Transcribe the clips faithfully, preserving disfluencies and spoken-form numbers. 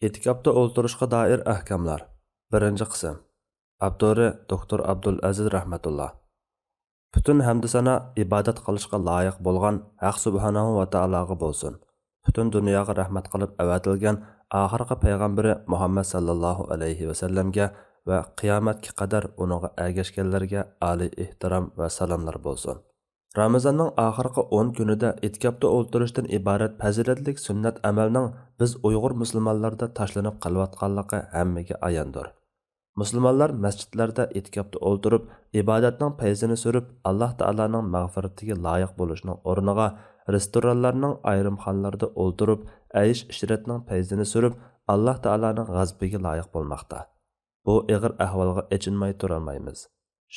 ئېتىكاپتا ئولتۇرۇشقا دائىر ئەھكاملار. بىرىنچى قىسىم. ئاپتورى دوكتور ئابدۇل ئەزىز رەھمەتۇللا. پۈتۈن ھەمدۇسانا ئىبادەت قىلىشقا لايىق بولغان ھەق سۇبھانەھۇ ۋە تائالاغا بولسۇن. پۈتۈن دۇنياغا رەھمەت قىلىپ ئەۋەتىلگەن ئاخىرقى پەيغەمبىرى مۇھەممەد ساللاللاھۇ ئەلەيھى ۋەسەللەمگە ۋە قىيامەتكە قەدەر ئۇنىڭغا ئەگەشكەنلەرگە ئالىي ئېھتىرام ۋە سالاملار بولسۇن. رامىزاننىڭ ئاخىرقى ئون كۈنىدە ئېتىكاپتا ئولتۇرۇشتىن ئىبارەت پەزىلەتلىك سۈننەت ئەمەلنىڭ بىز ئۇيغۇر مۇسۇلمانلاردا تاشلىنىپ قېلىۋاتقانلىقى ھەممىگە ئاياندۇر. مۇسۇلمانلار مەسچىتلەردە ئېتىكاپتا ئولتۇرۇپ، ئىبادەتنىڭ پەيزىنى سۈرۈپ، ئاللاھ تائالانىڭ مەغپىرىتىگە لايىق بولۇشنىڭ ئورنىغا، رېستورانلارنىڭ، ئايرىم خانىلاردا ئولتۇرۇپ، ئەيش-ئىشرەتنىڭ پەيزىنى سۈرۈپ، ئاللاھ تائالانىڭ غەزىپىگە لايىق بولماقتا. بۇ ئېغىر ئەھۋالغا ئېچىنماي تۇرالمايمىز.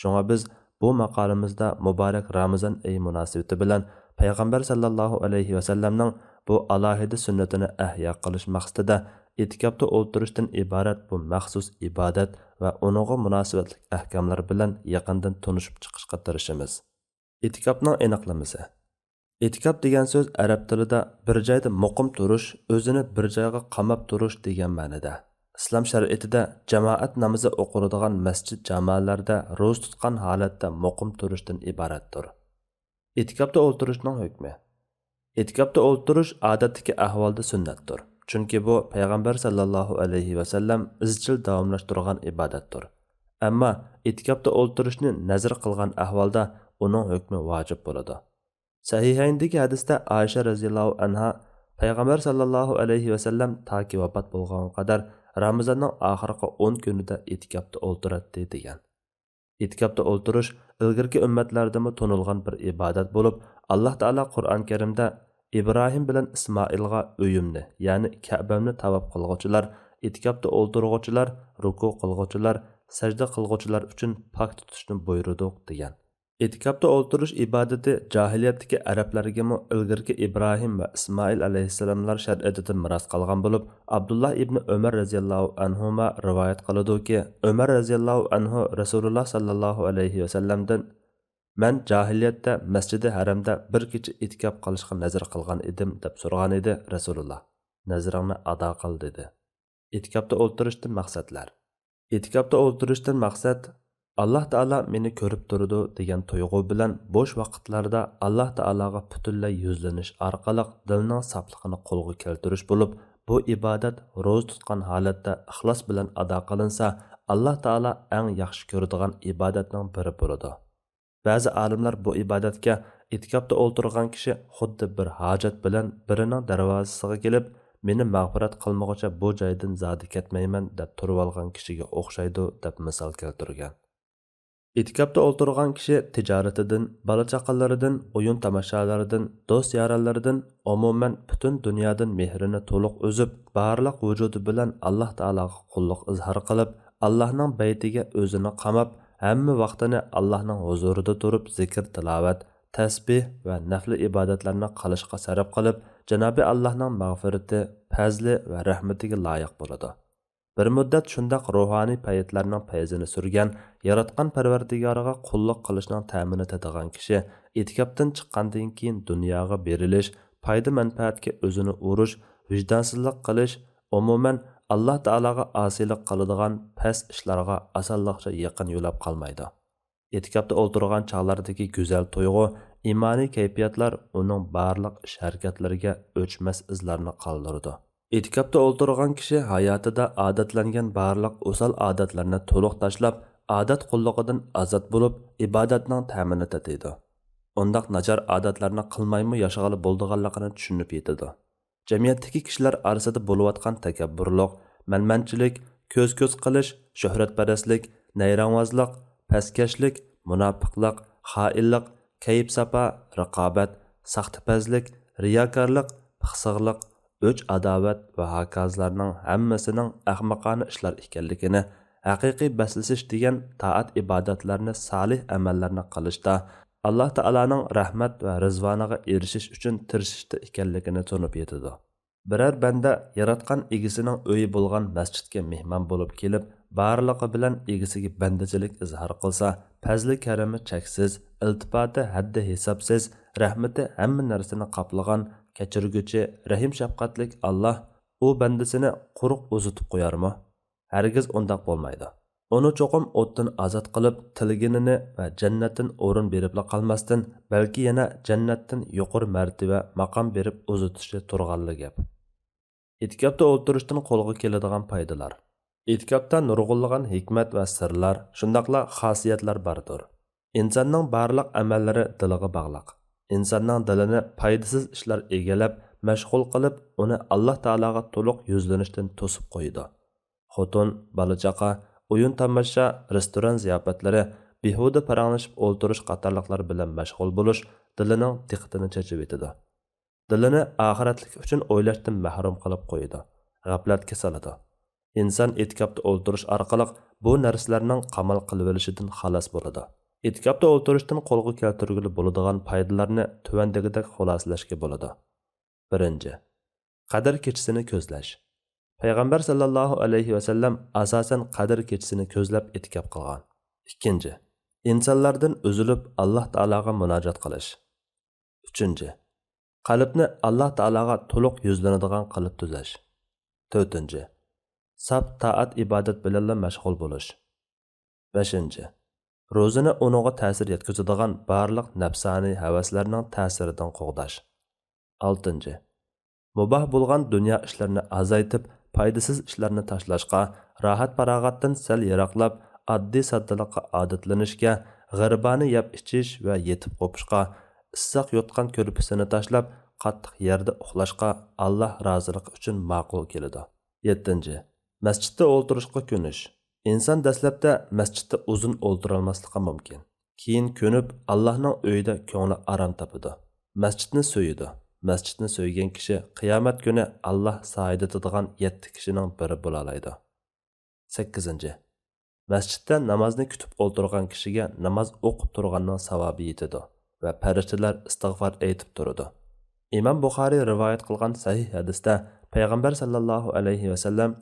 شۇڭا بىز بۇ ماقالىمىزدا مۇبارەك رامىزان ئېيى مۇناسىۋىتى بىلەن پەيغەمبەر ساللاللاھۇ ئەلەيھى ۋەسەللەمنىڭ بۇ ئالاھىدە سۈننىتىنى ئەھيا قىلىش مەقسىتىدە ئېتىكاپتا ئولتۇرۇشتىن ئىبارەت بۇ مەخسۇس ئىبادەت ۋە ئۇنىڭغا مۇناسىۋەتلىك ئەھكاملار بىلەن يېقىندىن تونۇشۇپ چىقىشقا تىرىشىمىز. ئېتىكاپنىڭ ئېنىقلىمىسى. ئېتىكاپ دېگەن سۆز ئەرەب تىلىدا بىر جايدا مۇقىم تۇرۇش، ئۆزىنى بىر جايغا قاماپ تۇرۇش دېگەن مەنىدە. ئىسلام شەرىئىتىدە جامائەت نامىزى ئوقۇلىدىغان مەسچىت جامالاردا روزا تۇتقان ھالەتتە مۇقىم تۇرۇشتىن ئىبارەتتۇر. ئېتىكاپتا ئولتۇرۇشنىڭ ھۆكمى. ئېتىكاپتا ئولتۇرۇش ئادەتتىكى ئەھۋالدا سۈننەتتۇر. چۈنكى بۇ پەيغەمبەر ساللاللاھۇ ئەلەيھى ۋەسەللەم ئىزچىل داۋاملاشتۇرغان ئىبادەتتۇر. ئەمما ئېتىكاپتا ئولتۇرۇشنى نەزىر قىلغان ئەھۋالدا ئۇنىڭ ھۆكمى ۋاجىپ بولىدۇ. سەھىھەيندىكى ھەدىستە ئائىشە رەزىياللاھۇ ئەنھا پەيغەمبەر ساللاللاھۇ ئەلەيھى ۋەسەللەم تاكى ۋاپات بولغانغا قەدەر رامىزاننىڭ ئاخىرقى ئون كۈنىدە ئېتىكاپتا ئولتۇراتتى دېگەن. ئېتىكاپتا ئولتۇرۇش ئىلگىرىكى ئۈممەتلەردىمۇ تونۇلغان بىر ئىبادەت بولۇپ، ئاللاھ تائالا قۇرئان كەرىمدە، ئىبراھىم بىلەن ئىسمائىلغا ئۆيۈمنى، يەنى كەبەمنى تاۋاپ قىلغۇچىلار، ئېتىكاپتا ئولتۇرغۇچىلار، رۇكۇ قىلغۇچىلار، سەجدە قىلغۇچىلار ئۈچۈن پاك تۇتۇشنى بۇيرۇدۇق دېگەن. ئېتىكاپتا ئولتۇرۇش ئىبادىتى جاھىلىيەتتىكى ئەرەبلەرگىمۇ ئىلگىرىكى ئىبراھىم ۋە ئىسمائىل ئەلەيھىسسالاملار شەرىئىتىدىن مىراس قالغان بولۇپ، ئابدۇللا ئىبنى ئۆمەر رەزىياللاھۇ ئەنھۇما رىۋايەت قىلىدۇكى، ئۆمەر رەزىياللاھۇ ئەنھۇ رەسۇلۇللا ساللاللاھۇ ئەلەيھى ۋەسەللەمدىن، مەن جاھىلىيەتتە مەسجىدى ھەرەمدە بىر كېچە ئېتىكاپ قىلىشقا نەزەر قىلغان ئىدىم، دەپ سورىغانىدى. رەسۇلۇللا، نەزىرىڭنى ئادا قىل، دېدى. ئېتىكاپتا ئولتۇرۇشتىن مەقسەتلەر. ئېتىكاپتا ئولتۇرۇشتىن مەقسەت، ئاللاھ تائالا مېنى كۆرۈپ تۇرىدۇ دېگەن تۇيغۇ بىلەن بوش ۋاقىتلاردا ئاللاھ تائالاغا پۈتۈنلەي يۈزلىنىش ئارقىلىق دىلنىڭ ساپلىقىنى قولغا كەلتۈرۈش بولۇپ، بۇ ئىبادەت روزا تۇتقان ھالەتتە ئىخلاس بىلەن ئادا قىلىنسا، ئاللاھ تائالا ئەڭ ياخشى كۆرىدىغان ئىبادەتنىڭ بىرى بولىدۇ. بەزى ئالىملار بۇ ئىبادەتكە ئېتىكاپتا ئولتۇرغان كىشى خۇددى بىر ھاجەت بىلەن بىرىنىڭ دەرۋازىسىغا كېلىپ، مېنى مەغپىرەت قىلمىغۇچە بۇ جايدىن زادى كەتمەيمەن، دەپ تۇرۇۋالغان كىشىگە ئوخشايدۇ، دەپ مىسال كەلتۈرگەن. ئېتىكاپتا ئولتۇرغان كىشى تىجارىتىدىن، بالا-چاقىلىرىدىن، ئويۇن-تاماشالىرىدىن، دوست-يارەنلىرىدىن، ئومۇمەن پۈتۈن دۇنيادىن مېھرىنى تولۇق ئۈزۈپ، بارلىق ۋۇجۇدى بىلەن ئاللاھ تائالاغا قۇللۇق ئىزھار قىلىپ، ئاللاھنىڭ بەيتىگە ئۆزىنى قاماپ، ھەممە ۋاقتىنى ئاللاھنىڭ ھۇزۇرىدا تۇرۇپ زىكىر-تىلاۋەت، تەسبىھ ۋە نەپلى ئىبادەتلەرنى قىلىشقا سەرپ قىلىپ، جانابى ئاللاھنىڭ مەغپىرىتى، پەزلى ۋە رەھمىتىگە لايىق بولىدۇ. بىر مۇددەت شۇنداق روھانىي پەيتلەرنىڭ پەيزىنى سۈرگەن، ياراتقان پەرۋەردىگارىغا قۇللۇق قىلىشنىڭ تەمىنى تېتىغان كىشى ئېتىكاپتىن چىققاندىن كېيىن دۇنياغا بېرىلىش، پايدا-مەنپەئەتكە ئۆزىنى ئۇرۇش، ۋىجدانسىزلىق قىلىش، ئومۇمەن، ئاللاھ تائالاغا ئاسىيلىق قىلىدىغان پەس ئىشلارغا ئاسانلىقچە يېقىن يولاپ قالمايدۇ. ئېتىكاپتا ئولتۇرغان چاغلاردىكى گۈزەل تۇيغۇ، ئىمانىي كەيپىياتلار ئۇنىڭ بارلىق ئىش-ھەرىكەتلىرىگە ئۆچمەس ئىزلارنى قالدۇرىدۇ. ئېتىكاپتا ئولتۇرغان كىشى ھاياتىدا ئادەتلەنگەن بارلىق ئوسال ئادەتلەرنى تولۇق تاشلاپ، ئادەت قۇللۇقىدىن ئازاد بولۇپ، ئىبادەتنىڭ تەمىنى تېتىيدۇ. ئۇنداق ناچار ئادەتلەرنى قىلمايمۇ ياشىغىلى بولىدىغانلىقىنى چۈشىنىپ يېتىدۇ. جەمئىيەتتىكى كىشىلەر ئارىسىدا بولۇۋاتقان تەكەببۇرلۇق، مەنمەنچىلىك، كۆز-كۆز قىلىش، شۆھرەتپەرەسلىك، نەيرەڭۋازلىق، پەسكەشلىك، مۇناپىقلىق، خائىنلىق، كەيپ-ساپا، رىقابەت، ساختىپەزلىك، رىياكارلىق، پىخسىقلىق، ئۆچ-ئاداۋەت ۋە ھاكازىلارنىڭ ھەممىسىنىڭ ئەخمىقانە ئىشلار ئىكەنلىكىنى، ھەقىقىي بەسلىشىش دېگەن تائەت-ئىبادەتلەرنى، سالىھ ئەمەللەرنى قىلىشتا ئاللاھ تائالانىڭ رەھمەت ۋە رىزۋانىغا ئېرىشىش ئۈچۈن تىرىشىشتا ئىكەنلىكىنى تونۇپ يېتىدۇ. بىرەر بەندە ياراتقان ئىگىسىنىڭ ئۆيى بولغان مەسچىتكە مېھمان بولۇپ كېلىپ، بارلىقى بىلەن ئىگىسىگە بەندىچىلىك ئىزھار قىلسا، پەزلى-كەرىمى چەكسىز، ئىلتىپاتى ھەددى-ھېسابسىز، رەھمىتى ھەممە نەرسىنى قاپلىغان، كەچۈرگۈچى، رەھىم-شەپقەتلىك ئاللاھ ئۇ بەندىسىنى قۇرۇق ئۇزىتىپ قويارمۇ؟ ھەرگىز ئۇنداق بولمايدۇ. ئۇنى چوقۇم ئوتتىن ئازاد قىلىپ، تىلىگىنىنى ۋە جەننەتتىن ئورۇن بېرىپلا قالماستىن، بەلكى يەنە جەننەتتىن يۇقىرى مەرتىۋە، ماقام بېرىپ ئۇزىتىشى تۇرغانلا گەپ. ئېتىكاپتا ئولتۇرۇشتىن قولغا كېلىدىغان پايدىلار. ئېتىكاپتا نۇرغۇنلىغان ھېكمەت ۋە سىرلار، شۇنداقلا خاسىيەتلەر باردۇر. ئىنساننىڭ بارلىق ئەمەللىرى دىلىغا باغلىق. ئىنساننىڭ دىلىنى پايدىسىز ئىشلار ئىگىلەپ، مەشغۇل قىلىپ، ئۇنى ئاللا تائالاغا تولۇق يۈزلىنىشتىن توسۇپ قويىدۇ. خوتۇن، بالا-چاقا، ئويۇن-تاماشا، رېستوران زىياپەتلىرى، بىھۇدە پاراڭلىشىپ ئولتۇرۇش قاتارلىقلار بىلەن مەشغۇل بولۇش دىلىنىڭ دىققىتىنى چېچىۋېتىدۇ. دىلىنى ئاخىرەتلىك ئۈچۈن ئويلاشتىن مەھرۇم قىلىپ قويىدۇ، غەپلەتكە سالىدۇ. ئىنسان ئېتىكاپتا ئولتۇرۇش ئارقىلىق بۇ نەرسىلەرنىڭ قامال قىلىۋېلىشىدىن خالاس بولىدۇ. ئېتىكاپتا ئولتۇرۇشتىن قولغا كەلتۈرگىلى بولىدىغان پايدىلارنى تۆۋەندىكىدەك خۇلاسىلەشكە بولىدۇ. بىرىنچى، قەدىر كېچىسىنى كۆزلەش. پەيغەمبەر ساللاللاھۇ ئەلەيھى ۋەسەللەم ئاساسەن قەدىر كېچىسىنى كۆزلەپ ئېتىكاپ قىلغان. ئىككىنچى، ئىنسانلاردىن ئۈزۈلۈپ ئاللا تائالاغا مۇناجات قىلىش. ئۈچىنچى، قەلبنى ئاللا تائالاغا تولۇق يۈزلىنىدىغان قىلىپ تۈزەش. تۆتىنچى، ساپ تائەت ئىبادەت بىلەنلا مەشغۇل بولۇش. بەشىنچى، روزىنى ئۇنىڭغا تەسىر يەتكۈزىدىغان بارلىق نەپسانىي ھەۋەسلەرنىڭ تەسىرىدىن قوغداش. ئالتىنچى، مۇباھ بولغان دۇنيا ئىشلىرىنى ئازايتىپ، پايدىسىز ئىشلارنى تاشلاشقا، راھەت-پاراغەتتىن سەل يىراقلاپ، ئاددىي-ساددىلىققا ئادەتلىنىشكە، غەرىبانە يەپ-ئىچىش ۋە يېتىپ قوپۇشقا، ئىسسىق يوتقان كۆرپىسىنى تاشلاپ، قاتتىق يەردە ئۇخلاشقا ئاللا رازىلىقى ئۈچۈن ماقۇل كېلىدۇ. يەتتىنچى، مەسچىتتە ئولتۇرۇشقا كۆنۈش. ئىنسان دەسلەپتە مەسچىتتە ئۇزۇن ئولتۇرالماسلىقى مۇمكىن. كېيىن كۆنۈپ، ئاللاھنىڭ ئۆيىدە كۆڭلى ئارام تاپىدۇ. مەسچىتنى سۆيىدۇ. مەسچىتنى سۆيگەن كىشى قىيامەت كۈنى ئاللاھ سايىدىتىدىغان يەتتە كىشىنىڭ بىرى بولالايدۇ. سەككىزىنچى، مەسچىتتە نامازنى كۈتۈپ ئولتۇرغان كىشىگە ناماز ئوقۇپ تۇرغاننىڭ ساۋابى يېتىدۇ ۋە پەرىشتىلەر ئىستىغفار ئېيتىپ تۇرىدۇ. ئىمام بۇخارىي رىۋايەت قىلغان سەھىھ ھەدىستە پەيغەمبەر ساللاللاھۇ ئەلەيھى ۋەسەللەم،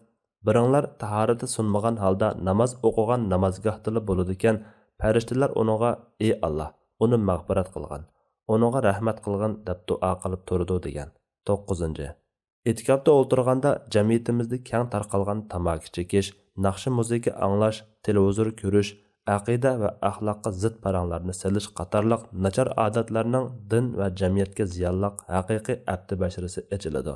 بىرىڭلار تاھارىتى سۇنمىغان ھالدا ناماز ئوقۇغان نامازگاھتىلا بولىدىكەن، پەرىشتىلەر ئۇنىڭغا، ئى ئاللاھ، ئۇنى مەغپىرەت قىلغىن، ئۇنىڭغا رەھمەت قىلغىن، دەپ دۇئا قىلىپ تۇرىدۇ، دېگەن. توققۇزىنچى، ئېتىكاپتا ئولتۇرغاندا جەمئىيىتىمىزدە كەڭ تارقالغان تاماكا چېكىش، ناخشا-مۇزىكا ئاڭلاش، تېلېۋىزور كۆرۈش، ئەقىدە ۋە ئەخلاققا زىت پاراڭلارنى سېلىش قاتارلىق ناچار ئادەتلەرنىڭ دىن ۋە جەمئىيەتكە زىيانلىق ھەقىقىي ئەپتى بەشىرىسى ئېچىلىدۇ.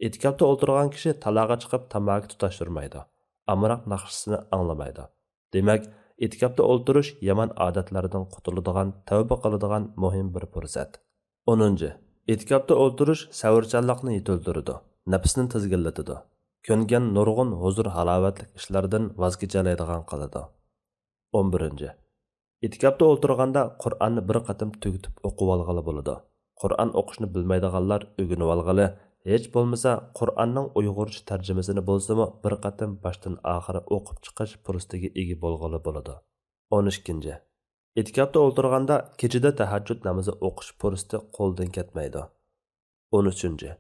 ئېتىكاپتا ئولتۇرغان كىشى تالاغا چىقىپ تاماكا تۇتاشتۇرمايدۇ، ئامراق ناخشىسىنى ئاڭلىمايدۇ. دېمەك، ئېتىكاپتا ئولتۇرۇش يامان ئادەتلەردىن قۇتۇلىدىغان، تەۋبە قىلىدىغان مۇھىم بىر پۇرسەت. ئونىنچى، ئېتىكاپتا ئولتۇرۇش سەۋرچانلىقنى يېتىلدۈرىدۇ، نەپسنى تىزگىنلىتىدۇ، كۆنگەن نۇرغۇن ھۇزۇر-ھالاۋەتلىك ئىشلاردىن ۋاز كېچەلەيدىغان قىلىدۇ. ئون بىرىنچى، ئېتىكاپتا ئولتۇرغاندا قۇرئاننى بىر قېتىم تۈگىتىپ ئوقۇۋالغىلى بولىدۇ. قۇرئان ئوقۇشنى بىلمەيدىغانلار ئۆگىنىۋالغىلى، ھېچ بولمىسا قۇرئاننىڭ ئۇيغۇرچە تەرجىمىسىنى بولسىمۇ بىر قېتىم باشتىن ئاخىر ئوقۇپ چىقىش پۇرسىتىگە ئىگە بولغىلى بولىدۇ. ئون ئىككىنچى، ئېتىكاپتا ئولتۇرغاندا كېچىدە تەھەججۇد نامىزى ئوقۇش پۇرسىتى قولدىن كەتمەيدۇ. ئون ئۈچىنچى،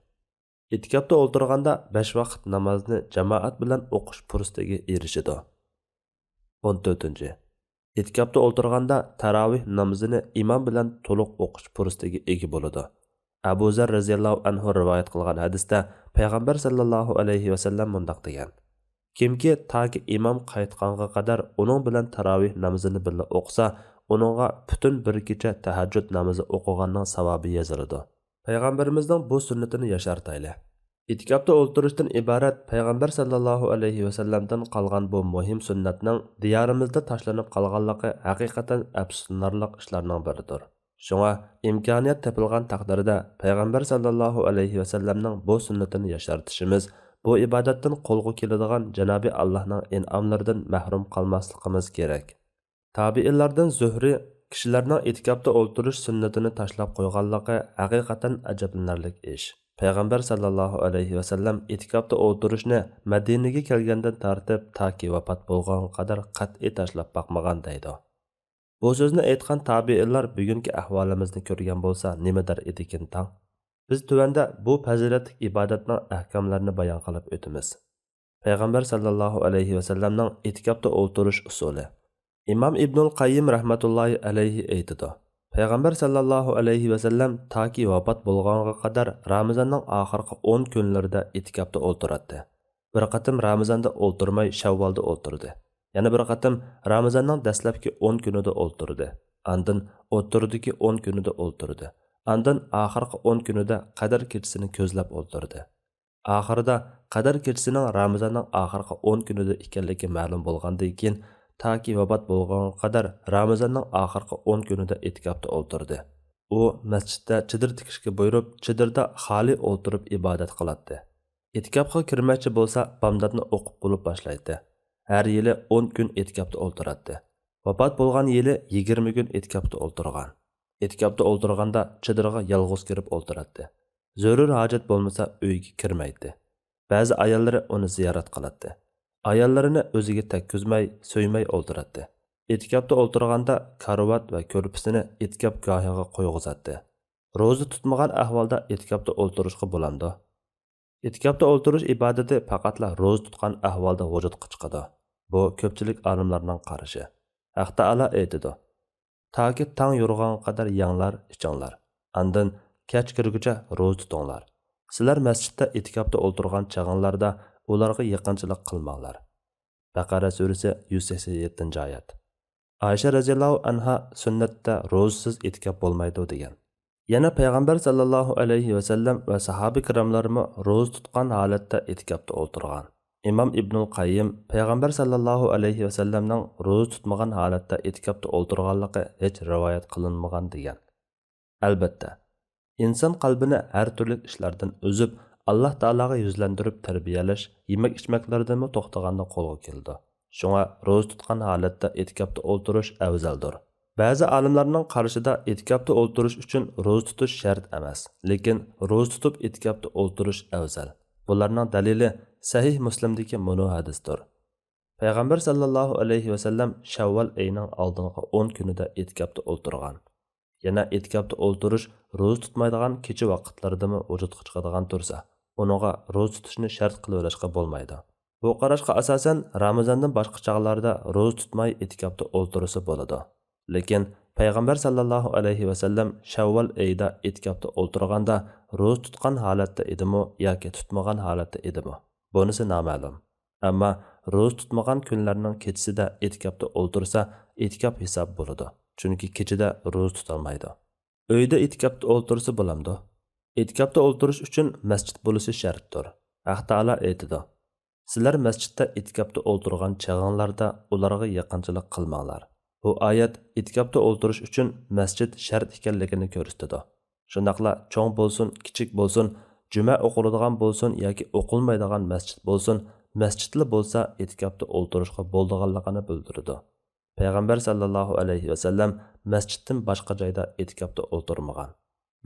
ئېتىكاپتا ئولتۇرغاندا بەش ۋاقىت نامازنى جامائەت بىلەن ئوقۇش پۇرسىتىگە ئېرىشىدۇ. ئون تۆتىنچى، ئېتىكاپتا ئولتۇرغاندا تاراۋىھ نامىزىنى ئىمام بىلەن تولۇق ئوقۇش پۇرسىتىگە ئىگە بولىدۇ. ئەبۇ زەر رەزىياللاھۇ ئەنھۇ رىۋايەت قىلغان ھەدىستە پەيغەمبەر ساللاللاھۇ ئەلەيھى ۋەسەللەم مۇنداق دېگەن: كىمكى تاكى ئىمام قايتقانغا قەدەر ئۇنىڭ بىلەن تاراۋىھ نامىزىنى بىللە ئوقۇسا، ئۇنىڭغا پۈتۈن بىر كېچە تەھەججۇد نامىزى ئوقۇغاننىڭ ساۋابى يېزىلىدۇ. پەيغەمبىرىمىزنىڭ بۇ سۈننىتىنى ياشارتايلى. ئېتىكاپتا ئولتۇرۇشتىن ئىبارەت پەيغەمبەر ساللاللاھۇ ئەلەيھى ۋەسەللەمدىن قالغان بۇ مۇھىم سۈننەتنىڭ دىيارىمىزدا تاشلىنىپ قالغانلىقى ھەقىقەتەن ئەپسۇسلىنارلىق ئىشلارنىڭ بىرىدۇر. شۇڭا ئىمكانىيەت تېپىلغان تەقدىردە پەيغەمبەر ساللاللاھۇ ئەلەيھى ۋەسەللەمنىڭ بۇ سۈننىتىنى ياشارتىشىمىز، بۇ ئىبادەتتىن قولغا كېلىدىغان جانابى ئاللاھنىڭ ئىنئاملىرىدىن مەھرۇم قالماسلىقىمىز كېرەك. تابىئىنلاردىن زۆھرى كىشىلەرنىڭ ئېتىكاپتا ئولتۇرۇش سۈننىتىنى تاشلاپ قويغانلىقى ھەقىقەتەن ئەجەبلىنەرلىك ئىش. پەيغەمبەر ساللاللاھۇ ئەلەيھى ۋەسەللەم ئېتىكاپتا ئولتۇرۇشنى مەدىنىگە كەلگەندىن تارتىپ تاكى ۋاپات بولغانغا قەدەر قەتئىي تاشلاپ باقمىغان دەيدۇ. بۇ سۆزنى ئېيتقان تابىئىنلار بۈگۈنكى ئەھۋالىمىزنى كۆرگەن بولسا نېمە دەر ئىدىكىن تاڭ؟ بىز تۆۋەندە بۇ پەزىلەتلىك ئىبادەتنىڭ ئەھكاملىرىنى بايان قىلىپ ئۆتىمىز. پەيغەمبەر ساللاللاھۇ ئەلەيھى ۋەسەللەمنىڭ ئېتىكاپتا ئولتۇرۇش ئۇسۇلى. ئىمام ئىبنۇل قەييىم رەھمەتۇللاھى ئەلەيھى ئېيتىدۇ، پەيغەمبەر سەللەللاھۇ ئەلەيھى ۋەسەللەم تاكى ۋاپات بولغانغا قەدەر رامىزاننىڭ ئاخىرقى ئون كۈنلىرىدە ئېتىكاپتا ئولتۇراتتى. بىر قېتىم رامىزاندا ئولتۇرماي شەۋۋالدا ئولتۇردى. يەنە بىر قېتىم رامىزاننىڭ دەسلەپكى ئون كۈنىدە ئولتۇردى. ئاندىن ئوتتۇرىدىكى ئون كۈنىدە ئولتۇردى. ئاندىن ئاخىرقى ئون كۈنىدە قەدىر كېچىسىنى كۆزلەپ ئولتۇردى. ئاخىرىدا قەدىر كېچىسىنىڭ رامىزاننىڭ ئاخىرقى ئون كۈنىدە ئىكەنلىكى مەلۇم بولغاندىن كېيىن، تاكى ۋاپات بولغانغا قەدەر رامىزاننىڭ ئاخىرقى ئون كۈنىدە ئېتىكاپتا ئولتۇردى. ئۇ مەسچىتتە چېدىر تىكىشكە بۇيرۇپ، چېدىردا خالىي ئولتۇرۇپ ئىبادەت قىلاتتى. ئېتىكاپقا كىرمەكچى بولسا، بامداتنى ئوقۇپ بولۇپ باشلايتتى. ھەر يىلى ئون كۈن ئېتىكاپتا ئولتۇراتتى. ۋاپات بولغان يىلى يىگىرمە كۈن ئېتىكاپتا ئولتۇرغان. ئېتىكاپتا ئولتۇرغاندا چېدىرغا يالغۇز كىرىپ ئولتۇراتتى. زۆرۈر ھاجەت بولمىسا، ئۆيىگە كىرمەيتتى. بەزى ئاياللىرى ئۇنى زىيارەت قىلاتتى. ئاياللىرىنى ئۆزىگە تەگكۈزمەي، سۆيمەي ئولتۇراتتى. ئېتىكاپتا ئولتۇرغاندا كارىۋات ۋە كۆرپىسىنى ئېتىكاپگاھىغا قويغۇزاتتى. روزا تۇتمىغان ئەھۋالدا ئېتىكاپتا ئولتۇرۇشقا بولامدۇ؟ ئېتىكاپتا ئولتۇرۇش ئىبادىتى پەقەتلا روزا تۇتقان ئەھۋالدا ۋۇجۇدقا چىقىدۇ. بۇ كۆپچىلىك ئالىملارنىڭ قارىشى. ھەق تائالا ئېيتىدۇ: «تاكى تاڭ يورۇغانغا قەدەر يەڭلار، ئىچىڭلار. ئاندىن كەچ كىرگۈچە روزا تۇتۇڭلار. سىلەر مەسچىتتە ئېتىكاپتا ئولتۇرغان چېغىڭلاردا ئۇلارغا يېقىنچىلىق قىلماڭلار.» بەقەرە سۈرىسى، يۈز سەكسەن يەتتىنچى ئايەت. ئائىشە رەزىياللاھۇ ئەنھا سۈننەتتە روزىسىز ئېتىكاپ بولمايدۇ دېگەن. يەنە پەيغەمبەر سەللەللاھۇ ئەلەيھى ۋەسەللەم ۋە ساھابە كىراملارمۇ روزا تۇتقان ھالەتتە ئېتىكاپتا ئولتۇرغان. ئىمام ئىبنۇل قەييىم پەيغەمبەر سەللەللاھۇ ئەلەيھى ۋەسەللەمنىڭ روزا تۇتمىغان ھالەتتە ئېتىكاپتا ئولتۇرغانلىقى ھېچ رىۋايەت قىلىنمىغان دېگەن. ئەلبەتتە، ئىنسان قەلبىنى ھەر تۈرلۈك ئىشلاردىن ئۈزۈپ، ئاللاھ تائالاغا يۈزلەندۈرۈپ تەربىيەلەش يېمەك-ئىچمەكلەردىنمۇ توختىغاندا قولغا كېلىدۇ. شۇڭا روزا تۇتقان ھالەتتە ئېتىكاپتا ئولتۇرۇش ئەۋزەلدۇر. بەزى ئالىملارنىڭ قارىشىدا ئېتىكاپتا ئولتۇرۇش ئۈچۈن روزا تۇتۇش شەرت ئەمەس، لېكىن روزا تۇتۇپ ئېتىكاپتا ئولتۇرۇش ئەۋزەل. بۇلارنىڭ دەلىلى سەھىھ مۇسلىمدىكى مۇنۇ ھەدىستۇر. پەيغەمبەر سەللەللاھۇ ئەلەيھى ۋەسەللەم شەۋۋال ئېيىنىڭ ئالدىنقى ئون كۈنىدە ئېتىكاپتا ئولتۇرغان. يەنە ئېتىكاپتا ئولتۇرۇش روزا تۇتمايدىغان كېچە ۋاقىتلىرىدىمۇ ۋۇجۇدقا چىقىدىغان تۇرسا، ئۇنىڭغا روزا تۇتۇشنى شەرت قىلىۋېلىشقا بولمايدۇ. بۇ قاراشقا ئاساسەن، رامىزاندىن باشقا چاغلاردا روزا تۇتماي ئېتىكاپتا ئولتۇرسا بولىدۇ. لېكىن پەيغەمبەر سەللەللاھۇ ئەلەيھى ۋەسەللەم شەۋۋال ئېيىدا ئېتىكاپتا ئولتۇرغاندا روزا تۇتقان ھالەتتە ئىدىمۇ ياكى تۇتمىغان ھالەتتە ئىدىمۇ؟ بۇنىسى نامەلۇم. ئەمما روزا تۇتمىغان كۈنلەرنىڭ كېچىسىدە ئېتىكاپتا ئولتۇرسا، ئېتىكاپ ھېساب بولىدۇ، چۈنكى كېچىدە روزا تۇتالمايدۇ. ئۆيدە ئېتىكاپتا ئولتۇرسا بولامدۇ؟ ئېتىكاپتا ئولتۇرۇش ئۈچۈن مەسچىت بولۇشى شەرتتۇر. ھەق تائالا ئېيتىدۇ: «سىلەر مەسچىتتە ئېتىكاپتا ئولتۇرغان چېغىڭلاردا ئۇلارغا يېقىنچىلىق قىلماڭلار.» بۇ ئايەت ئېتىكاپتا ئولتۇرۇش ئۈچۈن مەسچىت شەرت ئىكەنلىكىنى كۆرسىتىدۇ. شۇنداقلا چوڭ بولسۇن، كىچىك بولسۇن، جۈمە ئوقۇلىدىغان بولسۇن ياكى ئوقۇلمايدىغان مەسچىت بولسۇن، مەسچىتلا بولسا ئېتىكاپتا ئولتۇرۇشقا بولىدىغانلىقىنى بىلدۈرىدۇ. پەيغەمبەر سەللەللاھۇ ئەلەيھى ۋەسەللەم مەسچىتتىن باشقا جايدا ئېتىكاپتا ئولتۇرمىغان.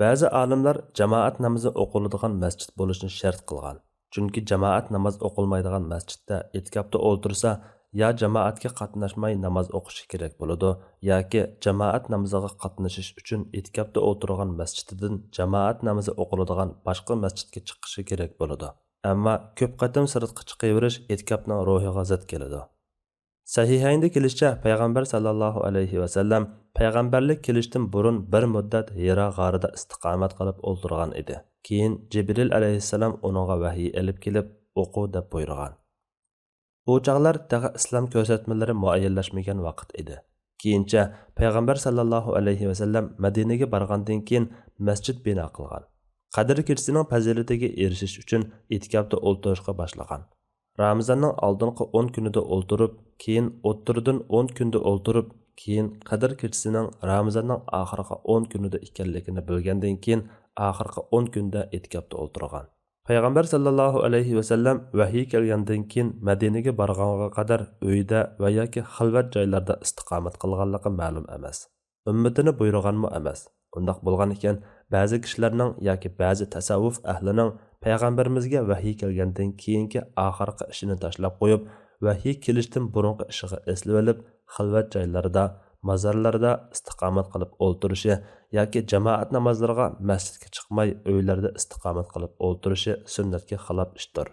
بەزى ئالىملار جامائەت نامىزى ئوقۇلىدىغان مەسچىت بولۇشنى شەرت قىلغان. چۈنكى جامائەت ناماز ئوقۇلمايدىغان مەسچىتتە ئېتىكاپتا ئولتۇرسا، يا جامائەتكە قاتناشماي ناماز ئوقۇشى كېرەك بولىدۇ، ياكى جامائەت نامىزىغا قاتنىشىش ئۈچۈن ئېتىكاپتا ئولتۇرغان مەسچىتىدىن جامائەت نامىزى ئوقۇلىدىغان باشقا مەسچىتكە چىقىشى كېرەك بولىدۇ. ئەمما كۆپ قېتىم سىرتقا چىقىۋېرىش ئېتىكاپنىڭ روھىغا زىت كېلىدۇ. سەھىھەيندە كېلىشىچە، پەيغەمبەر سەللەللاھۇ ئەلەيھى ۋەسەللەم پەيغەمبەرلىك كېلىشتىن بۇرۇن بىر مۇددەت ھىرا غارىدا ئىستىقامەت قىلىپ ئولتۇرغان ئىدى. كېيىن جىبرىل ئەلەيھىسسالام ئۇنىڭغا ۋەھىي ئېلىپ كېلىپ، «ئوقۇ» دەپ بۇيرۇغان. ئۇ چاغلار تېخى ئىسلام كۆرسەتمىلىرى مۇئەييەنلەشمىگەن ۋاقىت ئىدى. كېيىنچە پەيغەمبەر سەللەللاھۇ ئەلەيھى ۋەسەللەم مەدىنىگە بارغاندىن كېيىن مەسچىت بىنا قىلغان. قەدىر كېچىسىنىڭ پەزىلىتىگە ئېرىشىش ئۈچۈن ئېتىكاپتا ئولتۇرۇشقا باشلىغان. رامىزاننىڭ ئالدىنقى ئون كۈنىدە ئولتۇرۇپ، كېيىن ئوتتۇرىدىن ئون كۈندە ئولتۇرۇپ، كېيىن قەدىر كېچىسىنىڭ رامىزاننىڭ ئاخىرقى ئون كۈنىدە ئىكەنلىكىنى بىلگەندىن كېيىن، ئاخىرقى ئون كۈندە ئېتىكاپتا ئولتۇرغان. پەيغەمبەر سەللەللاھۇ ئەلەيھى ۋەسەللەم ۋەھىي كەلگەندىن كېيىن مەدىنىگە بارغانغا قەدەر ئۆيدە ۋە ياكى خىلۋەت جايلاردا ئىستىقامەت قىلغانلىقى مەلۇم ئەمەس. ئۈممىتىنى بۇيرۇغانمۇ ئەمەس. ئۇنداق بولغان ئىكەن، بەزى كىشىلەرنىڭ ياكى بەزى تەسەۋۋۇپ ئەھلىنىڭ پەيغەمبىرىمىزگە ۋەھىي كەلگەندىن كېيىنكى ئاخىرقى ئىشىنى تاشلاپ قويۇپ، ۋەھىي كېلىشتىن بۇرۇنقى ئىشىغا ئېسىلىۋېلىپ، خىلۋەت جايلاردا، مازارلاردا ئىستىقامەت قىلىپ ئولتۇرۇشى ياكى جامائەت نامازلىرىغا مەسچىتكە چىقماي، ئۆيلەردە ئىستىقامەت قىلىپ ئولتۇرۇشى سۈننەتكە خىلاپ ئىشتۇر.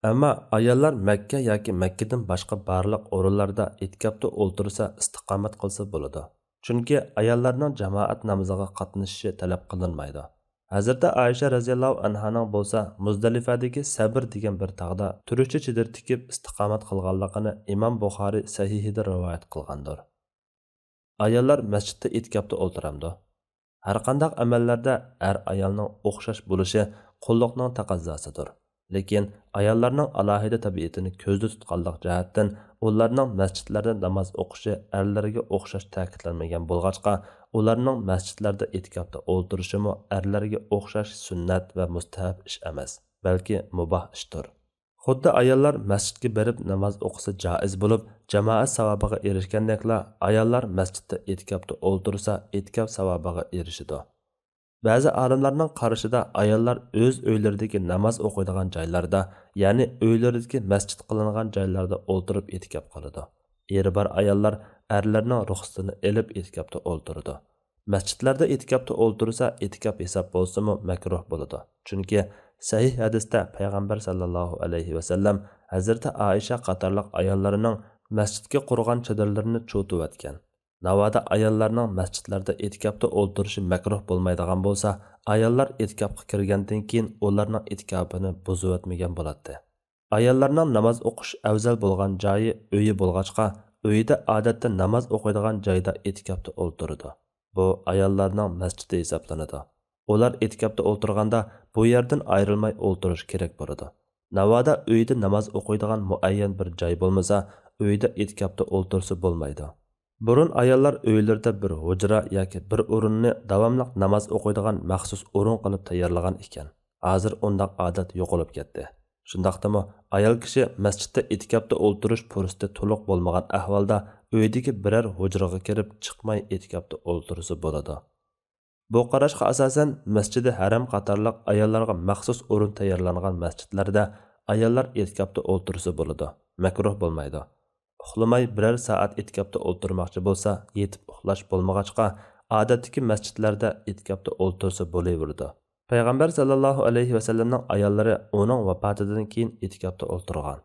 ئەمما ئاياللار مەككە ياكى مەككىدىن باشقا بارلىق ئورۇنلاردا ئېتىكاپتا ئولتۇرسا، ئىستىقامەت قىلسا بولىدۇ. چۈنكى ئاياللارنىڭ جامائەت نامىزىغا قاتنىشىشى تەلەپ قىلىنمايدۇ. ھەزرىتى ئائىشە رەزىياللاھۇ ئەنھانىڭ بولسا مۇزدەلىفەدىكى سەبر دېگەن بىر تاغدا تۈركچە چېدىر تىكىپ ئىستىقامەت قىلغانلىقىنى ئىمام بۇخارىي سەھىھىدە رىۋايەت قىلغاندۇر. ئاياللار مەسچىتتە ئېتىكاپتا ئولتۇرامدۇ؟ ھەرقانداق ئەمەللەردە ئەر-ئايالنىڭ ئوخشاش بولۇشى قۇللۇقنىڭ تەقەززاسىدۇر. لېكىن ئاياللارنىڭ ئالاھىدە تەبىئىتىنى كۆزدە تۇتقانلىق جەھەتتىن، ئۇلارنىڭ مەسچىتلەردە ناماز ئوقۇشى ئەرلەرگە ئوخشاش تەكىتلەنمىگەن بولغاچقا، ئۇلارنىڭ مەسچىتلەردە ئېتىكاپتا ئولتۇرۇشىمۇ ئەرلەرگە ئوخشاش سۈننەت ۋە مۇستەھەب ئىش ئەمەس، بەلكى مۇباھ ئىشتۇر. خۇددى ئاياللار مەسچىتكە بېرىپ ناماز ئوقۇسا جائىز بولۇپ، جامائەت ساۋابىغا ئېرىشكەندەكلا، ئاياللار مەسچىتتە ئېتىكاپتا ئولتۇرسا، ئېتىكاپ ساۋابىغا ئېرىشىدۇ. بەزى ئالىملارنىڭ قارىشىدا، ئاياللار ئۆز ئۆيلىرىدىكى ناماز ئوقۇيدىغان جايلاردا، يەنى ئۆيلىرىدىكى مەسچىت قىلىنغان جايلاردا ئولتۇرۇپ ئېتىكاپ قىلىدۇ. ئېرى بار ئاياللار ئەرلەرنىڭ رۇخسىتىنى ئېلىپ ئېتىكاپتا ئولتۇرىدۇ. مەسچىتلەردە ئېتىكاپتا ئولتۇرسا، ئېتىكاپ ھېساب بولسىمۇ مەكرۇھ بولىدۇ. چۈنكى سەھىھ ھەدىستە پەيغەمبەر ساللاللاھۇ ئەلەيھى ۋەسەللەم ھەزرىتى ئائىشە قاتارلىق ئاياللىرىنىڭ مەسچىتكە قۇرغان چېدىرلىرىنى چۇۋۇتۇۋەتكەن. ناۋادا ئاياللارنىڭ مەسچىتلەردە ئېتىكاپتا ئولتۇرۇشى مەكرۇھ بولمايدىغان بولسا، ئاياللار ئېتىكاپقا كىرگەندىن كېيىن ئۇلارنىڭ ئېتىكاپىنى بۇزۇۋەتمىگەن بولاتتى. ئاياللارنىڭ ناماز ئوقۇش ئەۋزەل بولغان جايى ئۆيى بولغاچقا، ئۆيىدە ئادەتتە ناماز ئوقۇيدىغان جايدا ئېتىكاپتا ئولتۇرىدۇ. بۇ ئاياللارنىڭ مەسچىتى ھېسابلىنىدۇ. ئۇلار ئېتىكاپتا ئولتۇرغاندا بۇ يەردىن ئايرىلماي ئولتۇرۇشى كېرەك بولىدۇ. ناۋادا ئۆيىدە ناماز ئوقۇيدىغان مۇئەييەن بىر جاي بولمىسا، ئۆيىدە ئېتىكاپتا ئولتۇرسا بولمايدۇ. بۇرۇن ئاياللار ئۆيلىرىدە بىر ھۇجرا ياكى بىر ئورۇننى داۋاملىق ناماز ئوقۇيدىغان مەخسۇس ئورۇن قىلىپ تەييارلىغان ئىكەن. ھازىر ئۇنداق ئادەت يوقىلىپ كەتتى. شۇنداقتىمۇ، ئايال كىشى مەسچىتتە ئېتىكاپتا ئولتۇرۇش پۇرسىتى تولۇق بولمىغان ئەھۋالدا ئۆيدىكى بىرەر ھۇجرىغا كىرىپ چىقماي ئېتىكاپتا ئولتۇرسا بولىدۇ. بۇ قاراشقا ئاساسەن، مەسچىدى ھەرەم قاتارلىق ئاياللارغا مەخسۇس ئورۇن تەييارلانغان مەسچىتلەردە ئاياللار ئېتىكاپتا ئولتۇرسا بولىدۇ، مەكرۇھ بولمايدۇ. ئۇخلىماي بىرەر سائەت ئېتىكاپتا ئولتۇرماقچى بولسا، يېتىپ ئۇخلاش بولمىغاچقا، ئادەتتىكى مەسچىتلەردە ئېتىكاپتا ئولتۇرسا بولۇۋېرىدۇ. پەيغەمبەر ساللاللاھۇ ئەلەيھى ۋەسەللەمنىڭ ئاياللىرى ئۇنىڭ ۋاپاتىدىن كېيىن ئېتىكاپتا ئولتۇرغان.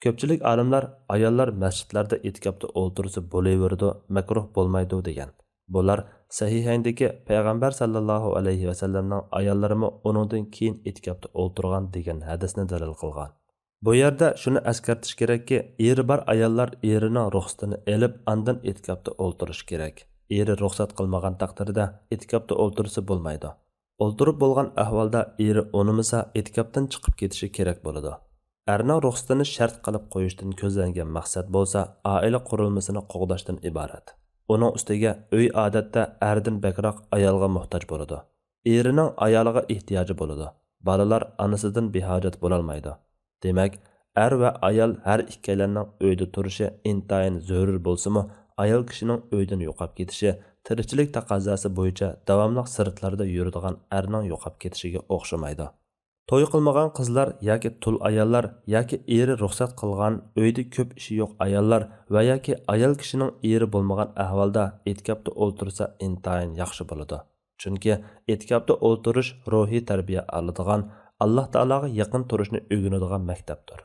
كۆپچىلىك ئالىملار ئاياللار مەسچىتلەردە ئېتىكاپتا ئولتۇرسا بولۇۋېرىدۇ، مەكرۇھ بولمايدۇ دېگەن. بۇلار سەھىھەيندىكى پەيغەمبەر ساللاللاھۇ ئەلەيھى ۋەسەللەمنىڭ ئاياللىرىمۇ ئۇنىڭدىن كېيىن ئېتىكاپتا ئولتۇرغان دېگەن ھەدىسنى دەلىل قىلغان. بۇ يەردە شۇنى ئەسكەرتىش كېرەككى، ئېرى بار ئاياللار ئېرىنىڭ رۇخسىتىنى ئېلىپ، ئاندىن ئېتىكاپتا ئولتۇرۇشى كېرەك. ئېرى رۇخسەت قىلمىغان تەقدىردە ئېتىكاپتا ئولتۇرسا بولمايدۇ. ئولتۇرۇپ بولغان ئەھۋالدا ئېرى ئۇنىمىسا، ئېتىكاپتىن چىقىپ كېتىشى كېرەك بولىدۇ. ئەرنىڭ رۇخسىتىنى شەرت قىلىپ قويۇشتىن كۆزلەنگەن مەقسەت بولسا ئائىلە قۇرۇلمىسىنى قوغداشتىن ئىبارەت. ئۇنىڭ ئۈستىگە ئۆي ئادەتتە ئەردىن بەكرەك ئايالغا موھتاج بولىدۇ. ئېرىنىڭ ئايالىغا ئېھتىياجى بولىدۇ. بالىلار ئانىسىدىن بىھاجەت بولالمايدۇ. دېمەك، ئەر ۋە ئايال ھەر ئىككىيلەننىڭ ئۆيدە تۇرۇشى ئىنتايىن زۆرۈر بولسىمۇ، ئايال كىشىنىڭ ئۆيدىن يوقاپ كېتىشى تىرىكچىلىك تەقەززاسى بويىچە داۋاملىق سىرتلاردا يۈرىدىغان ئەرنىڭ يوقاپ كېتىشىگە ئوخشىمايدۇ. توي قىلمىغان قىزلار ياكى تۇل ئاياللار ياكى ئېرى رۇخسەت قىلغان ئۆيدە كۆپ ئىشى يوق ئاياللار ۋە ياكى ئايال كىشىنىڭ ئېرى بولمىغان ئەھۋالدا ئېتىكاپتا ئولتۇرسا ئىنتايىن ياخشى بولىدۇ. چۈنكى ئېتىكاپتا ئولتۇرۇش روھىي تەربىيە ئالىدىغان، ئاللا تائالاغا يېقىن تۇرۇشنى ئۆگىنىدىغان مەكتەپتۇر.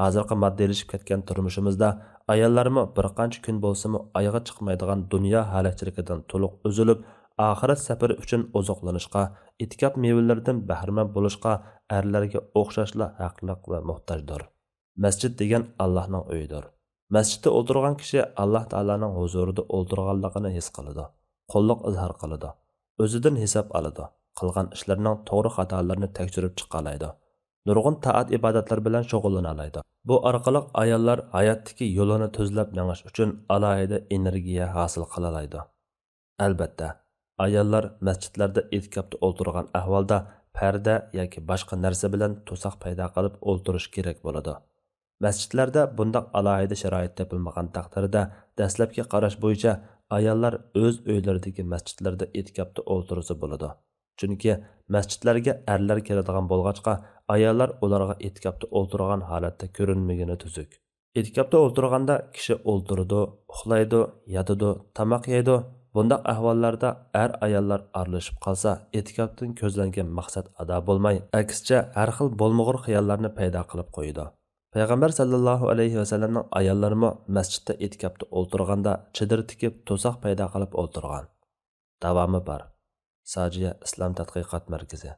ھازىرقى ماددىيلىشىپ كەتكەن تۇرمۇشىمىزدا ئاياللارمۇ بىر قانچە كۈن بولسىمۇ ئايىغى چىقمايدىغان دۇنيا ھەلەكچىلىكىدىن تولۇق ئۈزۈلۈپ، ئاخىرەت سەپىرى ئۈچۈن ئوزۇقلىنىشقا، ئېتىكاپ مېۋىلىرىدىن بەھرىمەن بولۇشقا ئەرلەرگە ئوخشاشلا ھەقلىق ۋە موھتاجدۇر. مەسچىت دېگەن ئاللاھنىڭ ئۆيىدۇر. مەسچىتتە ئولتۇرغان كىشى ئاللاھ تائالانىڭ ھۇزۇرىدا ئولتۇرغانلىقىنى ھېس قىلىدۇ، قۇللۇق ئىزھار قىلىدۇ، ئۆزىدىن ھېساب ئالىدۇ، قىلغان ئىشلىرىنىڭ توغرا خاتالىرىنى تەكشۈرۈپ چىقالايدۇ، نۇرغۇن تائەت ئىبادەتلەر بىلەن شۇغۇللىنالايدۇ. بۇ ئارقىلىق ئاياللار ھاياتتىكى يولىنى تۈزلەپ مېڭىش ئۈچۈن ئالاھىدە ئېنېرگىيە ھاسىل قىلالايدۇ. ئەلبەتتە، ئاياللار مەسچىتلەردە ئېتىكاپتا ئولتۇرغان ئەھۋالدا پەردە ياكى باشقا نەرسە بىلەن توساق پەيدا قىلىپ ئولتۇرۇشى كېرەك بولىدۇ. مەسچىتلەردە بۇنداق ئالاھىدە شارائىت تېپىلمىغان تەقدىردە، دەسلەپكى قاراش بويىچە ئاياللار ئۆز ئۆيلىرىدىكى مەسچىتلەردە ئېتىكاپتا ئولتۇرسا بولىدۇ. چۈنكى مەسچىتلەرگە ئەرلەر كېلىدىغان بولغاچقا، ئاياللار ئۇلارغا ئېتىكاپتا ئولتۇرغان ھالەتتە كۆرۈنمىگىنى تۈزۈك. ئېتىكاپتا ئولتۇرغاندا كىشى ئولتۇرىدۇ، ئۇخلايدۇ، ياتىدۇ، تاماق يەيدۇ. بۇنداق ئەھۋاللاردا ئەر-ئاياللار ئارىلىشىپ قالسا، ئېتىكاپتىن كۆزلەنگەن مەقسەت ئادا بولماي، ئەكسىچە ھەر خىل بولمىغۇر خىياللارنى پەيدا قىلىپ قويىدۇ. پەيغەمبەر سەللەللاھۇ ئەلەيھى ۋەسەللەمنىڭ ئاياللىرىمۇ مەسچىتتە ئېتىكاپتا ئولتۇرغاندا چېدىر تىكىپ توساق پەيدا قىلىپ ئولتۇرغان. داۋامى بار. ساجىيە ئىسلام تەتقىقات مەركىزى.